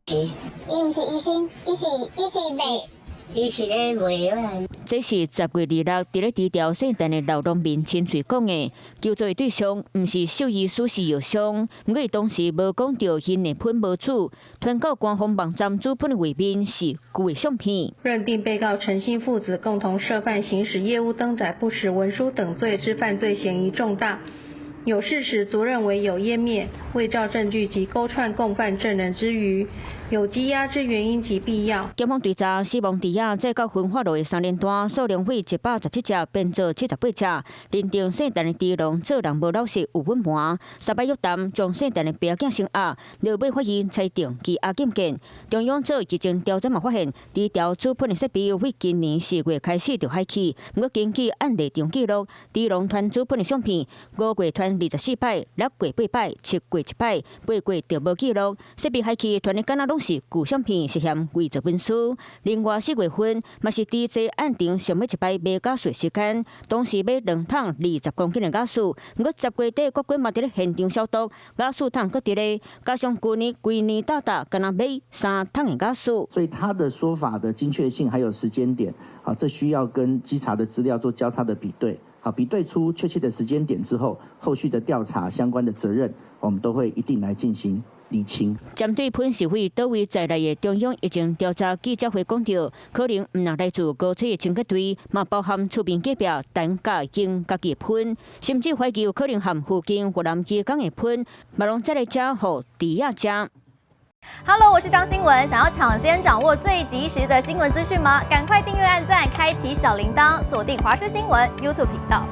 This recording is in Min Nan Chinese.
伊毋是醫生，伊是賣。伊是咧賣藥啊。這是10月26佇咧治療聖誕的老農民親喙講的，求助的對象毋是獸醫師，是藥商。毋過當時無講著𪜶的噴無煮，傳到官方網站煮噴的畫面是舊的相片。認定被告陳姓父子共同涉犯行使業務登載不實文書等罪之犯罪嫌疑重大，有事實足認為有湮滅、偽造證據及勾串共犯證人之虞，有羈押之原因及必要。檢方追查死亡豬仔載到焚化爐的三連單，數量為117隻變做78隻，認定姓陳的豬農做人無老實有隱瞞，三擺約談將姓陳的爸仔聲押，落尾法院裁定羈押禁見。中央做疫情調查嘛發現，治療煮噴的設備為今年4月開始就害去，毋過根據案例場記錄，豬農傳煮噴的相片，5月傳24擺，6月八擺，7月一擺，8月就無記錄。設備害去傳的敢若攏是舊相片，涉嫌偽造文書。另外4月份嘛是豬隻案場上尾一擺買酵素時間，當時買2桶20公斤的酵素，毋過10月底國軍嘛佇咧現場消毒，酵素桶閣佇咧，加上舊年規年噠噠敢若買3桶的酵素。所以他的說法的精確性還有時間點，啊，這需要跟稽查的資料做交叉的比對。好，比對出確切的時間點之後，後續的調查相關的責任，我們都會一定來進行釐清。針對噴是佇佗位在內的中央疫情調查記者會講著，可能毋但來自高鐵的清潔隊，嘛包含厝邊隔壁陳家英家己的噴，甚至懷疑有可能含附近越南移工的噴，嘛攏載來遮予豬仔食。 Hello，我是張新文。想要搶先掌握最及時的新聞資訊嗎？趕快訂閱、按讚、開啟小鈴鐺，鎖定華視新聞 YouTube 頻道。